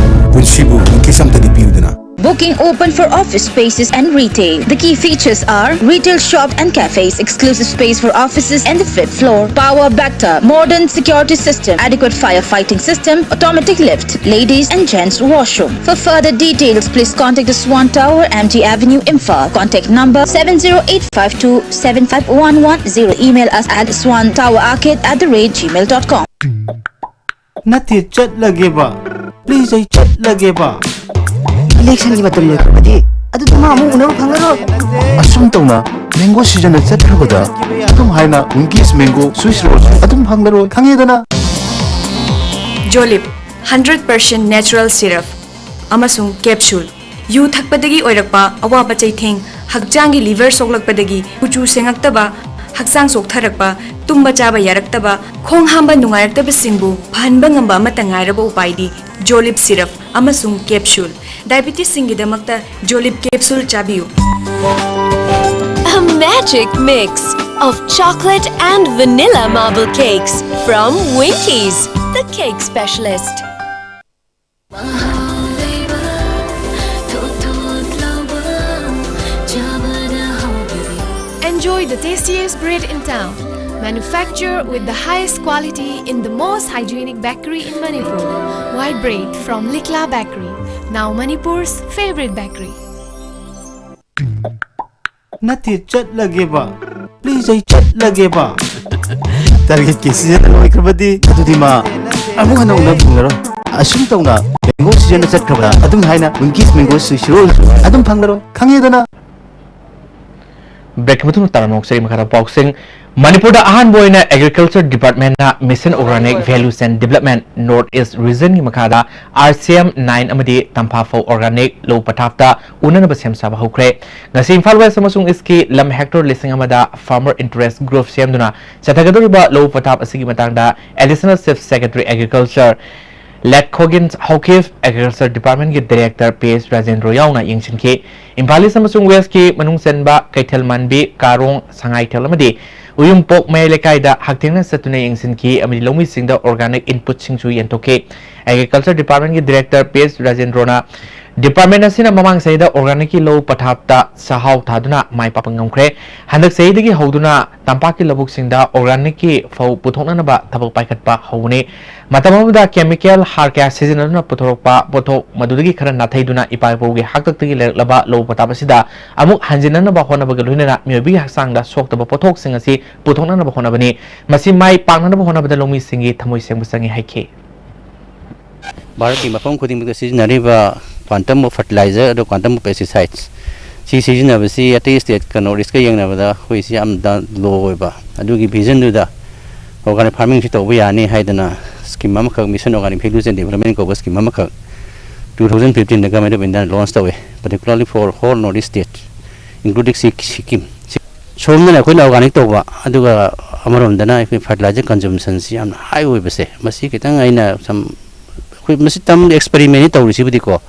ꯄꯨꯟꯁꯤꯕꯨ ꯋꯤꯡꯀꯤꯁ ꯑꯝꯇꯗꯤ ꯄꯤꯌꯨꯗꯅ꯫ Booking open for office spaces and retail. The key features are retail shop and cafes, exclusive space for offices and the fifth floor, power backup, modern security system, adequate firefighting system, automatic lift, ladies and gents washroom. For further details, please contact the Swan Tower, M T Avenue, Imphal. Contact number seven zero eight five two seven five one one zero. Email us at swan tower arcade at the rate gmail dot com. ꯅꯠꯇꯦ, ꯆꯠꯂꯒꯦꯕ꯫ Please, ꯑꯩ ꯆꯠꯂꯒꯦꯕ꯫ ꯏꯂꯦꯛꯁꯟꯒꯤ ꯃꯇꯝ ꯂꯣꯏꯈ꯭ꯔꯕꯗꯤ ꯑꯗꯨꯗ ꯃꯥ ꯑꯃꯨꯛ ꯎꯅꯕ ꯐꯪꯉꯔꯣꯏ꯫ ꯑꯁꯨꯝ ꯇꯧꯅ ꯃꯦꯡꯒꯣ ꯁꯤꯖꯟꯅ ꯆꯠꯈ꯭ꯔꯕꯗ ꯑꯗꯨꯝ ꯍꯥꯏꯅ ꯋꯤꯡꯀꯤꯁ ꯃꯦꯡꯒꯣ ꯁ꯭ꯋꯤꯁ ꯔꯣꯜꯁ ꯑꯗꯨꯝ ꯐꯪꯂꯔꯣꯏ, ꯈꯪꯉꯦꯗꯅ? ꯖꯣꯂꯤꯞ ꯍꯟꯗ꯭ꯔꯦꯠ ꯄꯥꯔꯁꯦꯟ ꯅꯦꯆꯔꯦꯜ ꯁꯤꯔꯞ ꯑꯃꯁꯨꯡ ꯀꯦꯞꯁꯨꯜ꯫ ꯌꯨ ꯊꯛꯄꯗꯒꯤ ꯑꯣꯏꯔꯛꯄ ꯑꯋꯥꯕ ꯆꯩꯊꯦꯡ, ꯍꯛꯆꯥꯡꯒꯤ ꯂꯤꯚꯔ ꯁꯣꯛꯂꯛꯄꯗꯒꯤ ꯀꯨꯆꯨ ꯁꯦꯡꯉꯛꯇꯕ, ꯍꯛꯆꯥꯡ ꯆꯣꯛꯊꯔꯛꯄ, ꯇꯨꯝꯕ ꯆꯥꯕ ꯌꯥꯔꯛꯇꯕ, ꯈꯣꯡ ꯍꯥꯝꯕ ꯅꯨꯡꯉꯥꯏꯔꯛꯇꯕꯁꯤꯡꯕꯨ ꯐꯍꯟꯕ ꯉꯝꯕ ꯑꯃꯠꯇ ꯉꯥꯏꯔꯕ ꯎꯄꯥꯏꯗꯤ ꯖꯣꯂꯤꯞ ꯁꯤꯔꯞ ꯑꯃꯁꯨꯡ ꯀꯦꯞꯁꯨꯜ꯫ ꯗꯥꯏꯕꯤꯇꯤꯁꯁꯤꯡꯒꯤꯗꯃꯛꯇ ꯖꯣꯂꯤꯞ ꯀꯦꯞꯁꯨꯜ ꯆꯥꯕꯤꯌꯨ꯫ A magic mix of chocolate and vanilla marble cakes from Winkies, the cake specialist. Enjoy the tastiest bread in town. Manufactured with the highest quality in the most hygienic bakery in Manipur. White bread from Likla Bakery, now Manipur's favorite bakery. ꯅꯠꯇꯦ, ꯆꯠꯂꯒꯦꯕ꯫ Please, ꯑꯩ ꯆꯠꯂꯒꯦꯕ꯫ ꯇꯥꯔꯒꯦꯠꯀꯤ season ꯂꯣꯏꯈ꯭ꯔꯕꯗꯤ ꯑꯗꯨꯗꯤ ꯃꯥ ꯑꯃꯨꯛ ꯍꯟꯅ ꯎꯅꯕ ꯐꯪꯂꯔꯣꯏ꯫ ꯑꯁꯨꯝ ꯇꯧꯅ mango season ꯆꯠꯈ꯭ꯔꯕꯗ ꯑꯗꯨꯝ ꯍꯥꯏꯅ Winkies mango sweet roll ꯑꯗꯨꯝ ꯐꯪꯂꯔꯣꯏ꯫ ꯈꯪꯉꯦꯗꯅ? Break ꯃꯇꯨꯡꯗ ꯇꯥꯔꯝ ꯃꯈꯥꯗ ꯄꯥꯎꯁꯤꯡ꯫ ꯃꯅꯤꯄꯨꯔꯗ ꯑꯍꯥꯟꯕ ꯑꯣꯏꯅ Agriculture Departmentꯅ Mission Organic Value Chain Development North East Regionꯒꯤ ꯃꯈꯥꯗ R C M nine ꯑꯃꯗꯤ ꯇꯝꯐꯥ ꯐꯧ organic ꯂꯧ ꯄꯊꯥꯞꯇ ꯎꯅꯅꯕ ꯁꯦꯝ ꯁꯥꯕ ꯍꯧꯈ꯭ꯔꯦ꯫ ꯉꯁꯤ ꯏꯝꯐꯥꯜ West ꯑꯃꯁꯨꯡ Eastꯀꯤ ꯂꯝ hectare ꯂꯤꯁꯤꯡ ꯑꯃꯗ farmer interest group ꯁꯦꯝꯗꯨꯅ ꯆꯠꯊꯒꯗꯧꯔꯤꯕ ꯂꯧ ꯄꯊꯥꯞ ꯑꯁꯤꯒꯤ ꯃꯇꯥꯡꯗ Additional Chief Secretary Agriculture ꯂꯦꯠꯈꯣꯒꯤꯟ ꯍꯧꯈꯤꯞ, Agriculture Departmentꯀꯤ Director P S Rajendro ꯌꯥꯎꯅ ꯌꯦꯡꯁꯤꯟꯈꯤ꯫ ꯏꯝꯐꯥꯜ East ꯑꯃꯁꯨꯡ Westꯀꯤ ꯃꯅꯨꯡ ꯆꯟꯕ ꯀꯩꯊꯦꯜ ꯃꯥꯟꯕꯤ, ꯀꯥꯔꯣꯡ, ꯁꯉꯥꯏꯊꯦꯜ ꯑꯃꯗꯤ ꯎꯌꯨꯝꯄꯣꯛ ꯃꯌꯥꯏ ꯂꯩꯀꯥꯏꯗ ꯍꯛꯊꯦꯡꯅ ꯆꯠꯇꯨꯅ ꯌꯦꯡꯁꯤꯟꯈꯤ ꯑꯃꯗꯤ ꯂꯧꯃꯤꯁꯤꯡꯗ organic inputꯁꯤꯡꯁꯨ ꯌꯦꯟꯊꯣꯛꯈꯤ꯫ Agriculture Departmentꯀꯤ Director P S ꯔꯥꯖꯦꯟꯗ꯭ꯔꯣꯅ department ꯑꯁꯤꯅ ꯃꯃꯥꯡ ꯆꯍꯤꯗ organicꯀꯤ ꯂꯧ ꯄꯊꯥꯞꯇ ꯆꯥꯛꯍꯥꯎ ꯊꯥꯗꯨꯅ ꯃꯥꯏ ꯄꯥꯛꯄ ꯉꯝꯈ꯭ꯔꯦ꯫ ꯍꯟꯗꯛ ꯆꯍꯤꯗꯒꯤ ꯍꯧꯗꯨꯅ ꯇꯝꯄꯥꯛꯀꯤ ꯂꯧꯕꯨꯛꯁꯤꯡꯗ organicꯀꯤ ꯐꯧ ꯄꯨꯊꯣꯛꯅꯅꯕ ꯊꯕꯛ ꯄꯥꯏꯈꯠꯄ ꯍꯧꯕꯅꯤ꯫ ꯃꯇꯝ ꯑꯃꯗ chemical ꯍꯥꯔ ꯀꯌꯥ ꯁꯤꯖꯤꯟꯅꯗꯨꯅ ꯄꯨꯊꯣꯔꯛꯄ ꯄꯣꯠꯊꯣꯛ ꯃꯗꯨꯗꯒꯤ ꯈꯔ ꯅꯥꯊꯩꯗꯨꯅ ꯏꯄꯥ ꯏꯄꯨꯒꯤ ꯍꯥꯛꯇꯛꯇꯒꯤ ꯂꯩꯔꯛꯂꯕ ꯂꯧ ꯄꯊꯥꯞ ꯑꯁꯤꯗ ꯑꯃꯨꯛ ꯍꯟꯖꯤꯟꯅꯅꯕ ꯍꯣꯠꯅꯕꯒ ꯂꯣꯏꯅꯅ ꯃꯤꯑꯣꯏꯕꯒꯤ ꯍꯛꯆꯥꯡꯗ ꯁꯣꯛꯇꯕ ꯄꯣꯠꯊꯣꯛꯁꯤꯡ ꯑꯁꯤ ꯄꯨꯊꯣꯛꯅꯅꯕ ꯍꯣꯠꯅꯕꯅꯤ꯫ ꯃꯁꯤ ꯃꯥꯏ ꯄꯥꯛꯅꯅꯕ ꯍꯣꯠꯅꯕꯗ ꯂꯧꯃꯤꯁꯤꯡꯒꯤ ꯊꯃꯣꯏ ꯁꯦꯡꯕ ꯆꯪꯏ ꯍꯥꯏꯈꯤ꯫ ꯚꯥꯔꯠꯀꯤ ꯃꯐꯝ ꯈꯨꯗꯤꯡꯃꯛꯇ ꯁꯤꯖꯤꯟꯅꯔꯤꯕ quantum of fertilizer ꯑꯗꯨꯒ quantum of pesticides ꯁꯤ ꯁꯤꯖꯤꯟꯅꯕꯁꯤ ꯑꯇꯩ stateꯀ North Eastꯀ ꯌꯦꯡꯅꯕꯗ ꯑꯩꯈꯣꯏꯁꯤ ꯌꯥꯝꯅ low ꯑꯣꯏꯕ, ꯑꯗꯨꯒꯤ visionꯗꯨꯗ organic farmingꯁꯤ ꯇꯧꯕ ꯌꯥꯅꯤ ꯍꯥꯏꯗꯅ scheme ꯑꯃꯈꯛ, Mission Organic Value Chain Development ꯀꯧꯕ scheme ꯑꯃꯈꯛ two thousand fifteenꯗ Government of Indiaꯅ launch ꯇꯧꯋꯦ, particularly for whole North East state, including Sik-, Sikkim꯫ ꯁꯣꯝꯗꯅ ꯑꯩꯈꯣꯏꯅ organic ꯇꯧꯕ, ꯑꯗꯨꯒ ꯑꯃꯔꯣꯝꯗꯅ ꯑꯩꯈꯣꯏ fertilizer consumptionꯁꯤ ꯌꯥꯝꯅ high ꯑꯣꯏꯕꯁꯦ, ꯃꯁꯤ ꯈꯤꯇꯪ ꯑꯩꯅ ꯁꯨꯝ, ꯑꯩꯈꯣꯏ ꯃꯁꯤ ꯇꯝ experiment ꯇꯧꯔꯤꯁꯤꯕꯨꯗꯤꯀꯣ,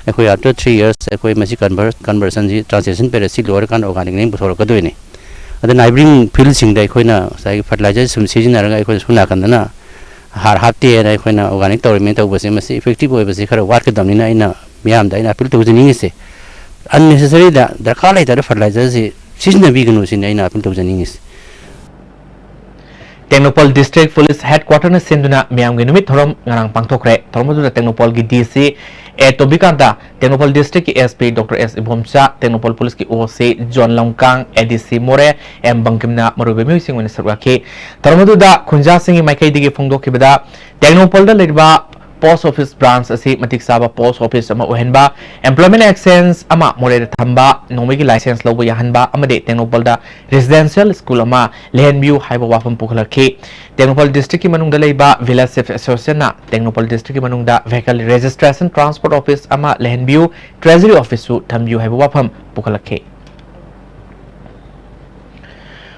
ꯑꯩꯈꯣꯏ after three years ꯑꯩꯈꯣꯏ ꯃꯁꯤ conver-, conversionꯁꯤ, translation periodꯁꯤ ꯂꯣꯏꯔꯀꯥꯟꯗ organicꯅ ꯄꯨꯊꯣꯔꯛꯀꯗꯣꯏꯅꯤ꯫ ꯑꯗ neighbouring fieldꯁꯤꯡꯗ ꯑꯩꯈꯣꯏꯅ ꯉꯁꯥꯏꯒꯤ fertilizer ꯁꯨꯝ ꯁꯤꯖꯤꯟꯅꯔꯒ ꯑꯩꯈꯣꯏꯅ ꯁꯣꯝ ꯅꯥꯀꯟꯗꯅ ꯍꯥꯔ ꯍꯥꯞꯇꯦꯅ ꯑꯩꯈꯣꯏꯅ organic ꯇꯧꯔꯤꯃꯦ ꯇꯧꯕꯁꯦ, ꯃꯁꯤ effective ꯑꯣꯏꯕꯁꯤ ꯈꯔ ꯋꯥꯠꯀꯗꯕꯅꯤꯅ ꯑꯩꯅ ꯃꯤꯌꯥꯝꯗ ꯑꯩꯅ appeal ꯇꯧꯖꯅꯤꯡꯉꯤꯁꯦ, unnecessaryꯗ ꯗꯔꯀꯥꯔ ꯂꯩꯇꯕ fertilizerꯁꯤ ꯁꯤꯖꯤꯟꯅꯕꯤꯒꯅꯨ ꯁꯤꯅꯤ ꯑꯩꯅ appeal ꯇꯧꯖꯅꯤꯡꯉꯤꯁꯦ꯫ ꯇꯦꯡꯅꯧꯄꯜ District Police Headquarterꯅ ꯁꯤꯟꯗꯨꯅ ꯃꯤꯌꯥꯝꯒꯤ ꯅꯨꯃꯤꯠ ꯊꯧꯔꯝ ꯉꯔꯥꯡ ꯄꯥꯡꯊꯣꯛꯈ꯭ꯔꯦ꯫ ꯊꯧꯔꯝ ꯑꯗꯨꯗ ꯇꯦꯡꯅꯧꯄꯜꯒꯤ D C A ꯇꯣꯝꯕꯤꯀꯥꯟꯇ, Tengnoupal Districtꯀꯤ S P Doctor S Ibomcha, Tengnoupal Policeꯀꯤ O C John ꯂꯝꯀꯥꯡ, A D C ꯃꯣꯔꯦ M ꯕꯪꯀꯤꯝꯅ ꯃꯔꯨꯑꯣꯏꯕ ꯃꯤꯑꯣꯏꯁꯤꯡ ꯑꯣꯏꯅ ꯁꯔꯨꯛ ꯌꯥꯈꯤ꯫ ꯊꯧꯔꯝ ꯑꯗꯨꯗ ꯈꯨꯟꯖꯥꯁꯤꯡꯒꯤ ꯃꯥꯏꯀꯩꯗꯒꯤ ꯐꯣꯡꯗꯣꯛꯈꯤꯕꯗ, ꯇꯦꯡꯅꯧꯄꯜꯗ ꯂꯩꯔꯤꯕ Post Office Branch ꯑꯁꯤ ꯃꯇꯤꯛ ꯆꯥꯕ Post Office ꯑꯃ ꯑꯣꯏꯍꯟꯕ, Employment Exchange ꯑꯃ ꯃꯣꯔꯦꯗ ꯊꯝꯕ, ꯅꯣꯡꯃꯩꯒꯤ license ꯂꯧꯕ ꯌꯥꯍꯟꯕ ꯑꯃꯗꯤ ꯇꯦꯡꯅꯧꯄꯜꯗ Residential School ꯑꯃ ꯂꯩꯍꯟꯕꯤꯌꯨ ꯍꯥꯏꯕ ꯋꯥꯐꯝ ꯄꯨꯈꯠꯂꯛꯈꯤ꯫ ꯇꯦꯡꯅꯧꯄꯜ Districtꯀꯤ ꯃꯅꯨꯡꯗ ꯂꯩꯕ Village Chief Associationꯅ ꯇꯦꯡꯅꯧꯄꯜ Districtꯀꯤ ꯃꯅꯨꯡꯗ Vehicle Registration Transport Office ꯑꯃ ꯂꯩꯍꯟꯕꯤꯌꯨ, Treasury Officeꯁꯨ ꯊꯝꯕꯤꯌꯨ ꯍꯥꯏꯕ ꯋꯥꯐꯝ ꯄꯨꯈꯠꯂꯛꯈꯤ꯫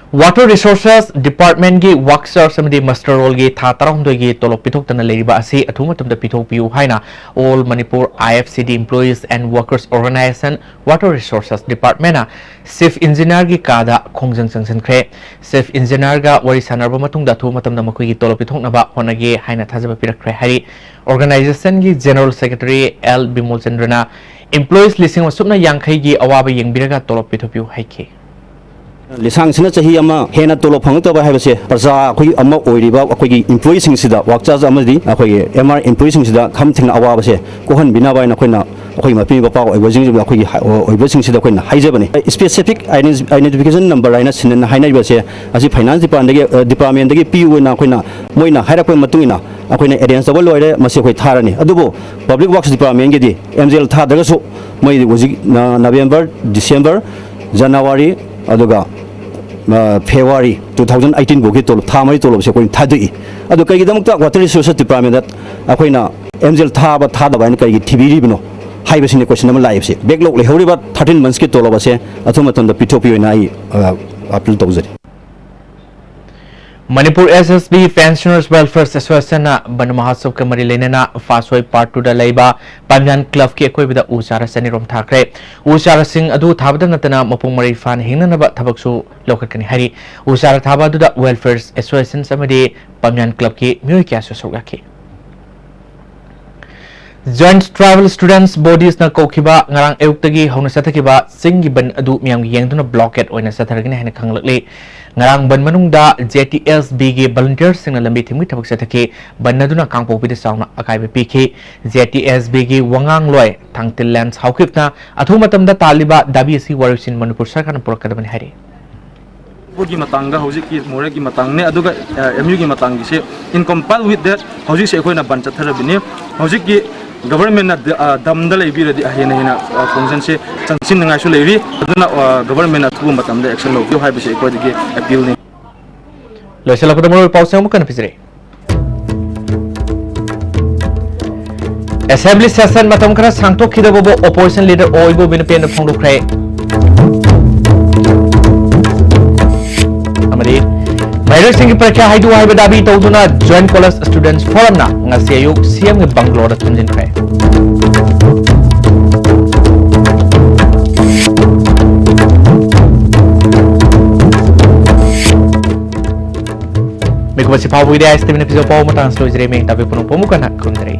Water Resources Departmentꯀꯤ Work Charge ꯑꯃꯗꯤ Muster Rollꯒꯤ ꯊꯥ ꯇꯔꯥꯍꯨꯝꯗꯣꯏꯒꯤ ꯇꯣꯂꯣꯞ ꯄꯤꯊꯣꯛꯇꯅ ꯂꯩꯔꯤꯕ ꯑꯁꯤ ꯑꯊꯨꯕ ꯃꯇꯝꯗ ꯄꯤꯊꯣꯛꯄꯤꯌꯨ ꯍꯥꯏꯅ All Manipur I F C D Employees and Workers Organisation Water Resources Departmentꯅ Chief Engineerꯒꯤ ꯀꯥꯗ ꯈꯣꯡꯖꯪ ꯆꯪꯁꯤꯟꯈ꯭ꯔꯦ꯫ Chief Engineerꯒ ꯋꯥꯔꯤ ꯁꯥꯟꯅꯔꯕ ꯃꯇꯨꯡꯗ ꯑꯊꯨꯕ ꯃꯇꯝꯗ ꯃꯈꯣꯏꯒꯤ ꯇꯣꯂꯣꯞ ꯄꯤꯊꯣꯛꯅꯕ ꯍꯣꯠꯅꯒꯦ ꯍꯥꯏꯅ ꯊꯥꯖꯕ ꯄꯤꯔꯛꯈ꯭ꯔꯦ ꯍꯥꯏꯔꯤ꯫ Organisationꯒꯤ General Secretary L ꯕꯤꯃꯣꯜꯆꯟꯗ꯭ꯔꯅ employees ꯂꯤꯁꯤꯡ ꯑꯃ ꯁꯨꯞꯅ ꯌꯥꯡꯈꯩꯒꯤ ꯑꯋꯥꯕ ꯌꯦꯡꯕꯤꯔꯒ ꯇꯣꯂꯣꯞ ꯄꯤꯊꯣꯛꯄꯤꯌꯨ ꯍꯥꯏꯈꯤ꯫ ꯂꯤꯁꯥꯡꯁꯤꯅ ꯆꯍꯤ ꯑꯃ ꯍꯦꯟꯅ ꯇꯣꯂꯣꯞ ꯐꯪꯉꯛꯇꯕ ꯍꯥꯏꯕꯁꯦ ꯄ꯭ꯔꯖꯥ ꯑꯩꯈꯣꯏ ꯑꯃ ꯑꯣꯏꯔꯤꯕ ꯑꯩꯈꯣꯏꯒꯤ employeeꯁꯤꯡꯁꯤꯗ, work charge ꯑꯃꯗꯤ ꯑꯩꯈꯣꯏꯒꯤ M R employeeꯁꯤꯡꯁꯤꯗ ꯈꯝ ꯊꯦꯡꯅ ꯑꯋꯥꯕꯁꯦ ꯀꯣꯛꯍꯟꯕꯤꯅꯕ ꯍꯥꯏꯅ ꯑꯩꯈꯣꯏꯅ ꯑꯩꯈꯣꯏꯒꯤ ꯃꯄꯤ ꯃꯄꯥ ꯑꯣꯏꯕꯁꯤꯡ, ꯑꯩꯈꯣꯏꯒꯤ ꯍꯥ-, ꯑꯣꯏꯕꯁꯤꯡꯁꯤꯗ ꯑꯩꯈꯣꯏꯅ ꯍꯥꯏꯖꯕꯅꯤ꯫ Specific Identification Number ꯍꯥꯏꯅ ꯁꯤꯟꯅ ꯍꯥꯏꯅꯔꯤꯕꯁꯦ ꯑꯁꯤ Finance Departmentꯗꯒꯤ, ꯑ, Departmentꯗꯒꯤ ꯄꯤꯌꯨꯅ ꯑꯩꯈꯣꯏꯅ, ꯃꯣꯏꯅ ꯍꯥꯏꯔꯛꯄ ꯃꯇꯨꯡ ꯏꯟꯅ ꯑꯩꯈꯣꯏꯅ arrange ꯇꯧꯕ ꯂꯣꯏꯔꯦ, ꯃꯁꯤ ꯑꯩꯈꯣꯏ ꯊꯥꯔꯅꯤ꯫ ꯑꯗꯨꯕꯨ Public Works Departmentꯒꯤꯗꯤ M G L ꯊꯥꯗ꯭ꯔꯒꯁꯨ ꯃꯣꯏ ꯍꯧꯖꯤꯛ ꯅ-, November, December, January, ꯑꯗꯨꯒ, ꯑ, February two thousand eighteen ꯐꯥꯎꯒꯤ ꯇꯣꯂꯣꯞ, ꯊꯥ ꯃꯔꯤ ꯇꯣꯂꯣꯞꯁꯦ ꯑꯩꯈꯣꯏꯅ ꯊꯥꯗꯣꯛꯏ꯫ ꯑꯗꯨ ꯀꯩꯒꯤꯗꯃꯛꯇ Water Resources Departmentꯗ ꯑꯩꯈꯣꯏꯅ M G L ꯊꯥꯕ ꯊꯥꯗꯕ ꯍꯥꯏꯅ ꯀꯔꯤꯒꯤ ꯊꯤꯕꯤꯔꯤꯕꯅꯣ ꯍꯥꯏꯕꯁꯤꯅꯤ question ꯑꯃ ꯂꯥꯛꯏꯕꯁꯦ꯫ Backlog ꯂꯩꯍꯧꯔꯤꯕ thirteen monthsꯀꯤ ꯇꯣꯂꯣꯞ ꯑꯁꯦ ꯑꯊꯨꯕ ꯃꯇꯝꯗ ꯄꯤꯊꯣꯛꯄꯤꯌꯨ ꯍꯥꯏꯅ ꯑꯩ, ꯑ, appeal ꯇꯧꯖꯔꯤ꯫ Manipur S S B Pensioners Welfare Associationꯅ ꯕꯟ ꯃꯍꯣꯠꯁꯕꯀ ꯃꯔꯤ ꯂꯩꯅꯅ ꯐꯥꯁꯣꯏ Part Twoꯗ ꯂꯩꯕ ꯄꯥꯝꯌꯥꯟ Clubꯀꯤ ꯑꯀꯣꯏꯕꯗ ꯎ ꯆꯥꯔꯥ ꯆꯅꯤꯔꯣꯝ ꯊꯥꯈ꯭ꯔꯦ꯫ ꯎ ꯆꯥꯔꯥꯁꯤꯡ ꯑꯗꯨ ꯊꯥꯕꯗ ꯅꯠꯇꯅ ꯃꯄꯨꯡ ꯃꯔꯩ ꯐꯥꯅ ꯍꯤꯡꯅꯅꯕ ꯊꯕꯛꯁꯨ ꯂꯧꯈꯠꯀꯅꯤ ꯍꯥꯏꯔꯤ꯫ ꯎ ꯆꯥꯔꯥ ꯊꯥꯕ ꯑꯗꯨꯗ Welfare Associations ꯑꯃꯗꯤ ꯄꯥꯝꯌꯥꯟ Clubꯀꯤ ꯃꯤꯑꯣꯏ ꯀꯌꯥꯁꯨ ꯁꯔꯨꯛ ꯌꯥꯈꯤ꯫ Joint Tribal Students Bodies ꯅ ꯀꯧꯈꯤꯕ ꯉꯔꯥꯡ ꯑꯌꯨꯛꯇꯒꯤ ꯍꯧꯅ ꯆꯠꯊꯈꯤꯕ ꯆꯤꯡꯒꯤ ꯕꯟ ꯑꯗꯨ ꯃꯤꯌꯥꯝꯒꯤ ꯌꯦꯡꯗꯨꯅ blockade ꯑꯣꯏꯅ ꯆꯠꯊꯔꯒꯅꯤ ꯍꯥꯏꯅ ꯈꯪꯂꯛꯂꯤ꯫ ꯉꯔꯥꯡ ꯕꯟ ꯃꯅꯨꯡꯗ J T S B ꯒꯤ volunteer ꯁꯤꯡꯅ ꯂꯝꯕꯤ ꯊꯤꯡꯕꯒꯤ ꯊꯕꯛ ꯆꯠꯊꯈꯤ꯫ ꯕꯟ ꯑꯗꯨꯅ ꯀꯥꯡꯄꯣꯛꯄꯤꯗ ꯆꯥꯎꯅ ꯑꯀꯥꯏꯕ ꯄꯤꯈꯤ꯫ J T S B ꯒꯤ ꯋꯥꯉꯥꯡꯂꯣꯏ ꯊꯥꯡꯇꯤꯜ ꯂꯦꯟ ꯁꯥꯎꯈꯤꯕꯅ ꯑꯊꯨꯕ ꯃꯇꯝꯗ ꯇꯥꯜꯂꯤꯕ ꯗꯥꯕꯤ ꯑꯁꯤ ꯋꯥꯔꯣꯏꯁꯤꯟ ꯃꯅꯤꯄꯨꯔ ꯁꯔꯀꯥꯔꯅ ꯄꯨꯔꯛꯀꯗꯕꯅꯤ ꯍꯥꯏꯔꯤ꯫ ꯒꯤ ꯃꯇꯥꯡꯗ ꯍꯧꯖꯤꯛꯀꯤ ꯃꯣꯔꯦꯒꯤ ꯃꯇꯥꯡꯅꯦ, ꯑꯗꯨꯒ ꯑꯦꯝ ꯌꯨꯒꯤ ꯃꯇꯥꯡꯒꯤꯁꯦ in comply with that ꯍꯧꯖꯤꯛꯁꯦ ꯑꯩꯈꯣꯏꯅ ꯕꯟ ꯆꯠꯊꯔꯕꯅꯤ꯫ ꯍꯧꯖꯤꯛꯀꯤ ꯒꯚꯔꯟꯃꯦꯟꯅ ꯗ-, ꯑ, ꯗꯝꯗ ꯂꯩꯕꯤꯔꯗꯤ ꯍꯦꯟꯅ ꯍꯦꯟꯅ, ꯑ, ꯐꯪꯁꯟꯁꯦ ꯆꯪꯁꯤꯟꯅꯤꯡꯉꯥꯏꯁꯨ ꯂꯩꯔꯤ꯫ ꯑꯗꯨꯅ, ꯑ, ꯒꯚꯔꯟꯃꯦꯟꯅ ꯑꯊꯨꯕ ꯃꯇꯝꯗ action ꯂꯧꯕꯤꯌꯨ ꯍꯥꯏꯕꯁꯦ ꯑꯩꯈꯣꯏꯗꯒꯤ appeal ꯅꯤ꯫ ꯂꯣꯏꯁꯤꯜꯂꯛꯄꯗ ꯃꯔꯨꯑꯣꯏꯕ ꯄꯥꯎꯁꯤꯡ ꯑꯃꯨꯛ ꯍꯟꯅ ꯄꯤꯖꯔꯤ꯫ Assembly session ꯃꯇꯝ ꯈꯔ ꯁꯥꯡꯗꯣꯛꯈꯤꯗꯕꯕꯨ opposition leader ꯑꯣ ꯏꯕꯣꯕꯤꯅ ꯄꯦꯟꯅ ꯐꯣꯡꯗꯣꯛꯈ꯭ꯔꯦ꯫ ꯑꯃꯗꯤ ꯃꯍꯩꯔꯣꯏꯁꯤꯡꯒꯤ ꯄꯔꯤꯈ꯭ꯌꯥ ꯍꯥꯏꯗꯣꯛꯎ ꯍꯥꯏꯕ ꯗꯥꯕꯤ ꯇꯧꯗꯨꯅ Joint College Students Forum ꯅ ꯉꯁꯤ ꯑꯌꯨꯛ C M ꯒꯤ bungalow ꯗ ꯊꯣꯝꯖꯤꯟꯈ꯭ꯔꯦ꯫ ꯃꯤꯀꯨꯞ ꯑꯁꯤ ꯐꯥꯎꯕꯒꯤꯗꯤ ꯑꯥꯏ ꯑꯦꯁ ꯇꯤ ꯚꯤꯅ ꯄꯤꯖꯕ ꯄꯥꯎ ꯃꯇꯥꯡ ꯑꯁꯤꯗ ꯂꯣꯏꯖꯔꯦ꯫ ꯃꯤꯌꯦꯡ ꯇꯥꯕꯤꯕ ꯄꯨꯝꯅꯃꯛꯄꯨ ꯑꯃꯨꯛ ꯍꯟꯅ ꯈꯨꯔꯨꯝꯖꯔꯤ꯫